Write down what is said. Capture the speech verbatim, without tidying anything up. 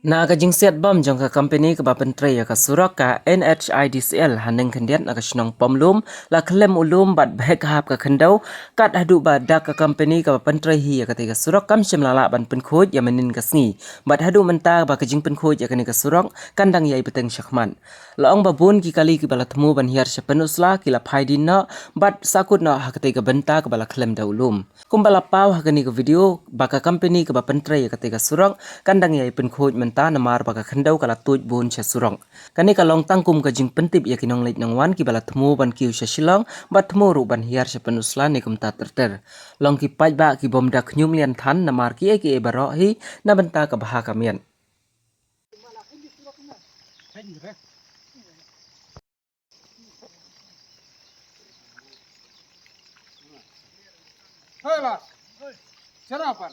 Na ka jingsiat bom jong ka company kaba pyntrei ïa ka surok ka N H I D C L ha Nongkhyndiat na ka shnong Pamlum, la khlem u lum bad bhek hap ka khyndew, kat haduh ba dak ka company kaba pyntrei hi ïa katei ka surok kam shym la lah ban pynkhuid ïa mynnin ka sngi. Bad haduh mynta ba ka jingpynkhuid ïa kane ka surok kan dang ïai bteng shakhmat. La ong ba bun ki kali kiba la thmu ban hiar sha Pynursla ki la phai dien noh bad sahkut noh ha katei ka bynta kaba la khlem da u lum. Kumba la paw ha kane ka video, ba ka company kaba pyntrei ïa katei ka surok kan dang ïai pynkhuid mynta namar ba ka khyndew ka la tuid bun sha surok. Kane ka long tang kum ka jingpyntip ïa ki nongleit nongwan kiba la thmu ban kiew sha Shillong bad thmu ruh ban hiar sha Pynursla ne kumta ter ter. Long ki paidbah ki bym da khñium lian than namar kiei kiei baroh hi na bynta ka bha ka miat. Hey, Lars. Shut up, man.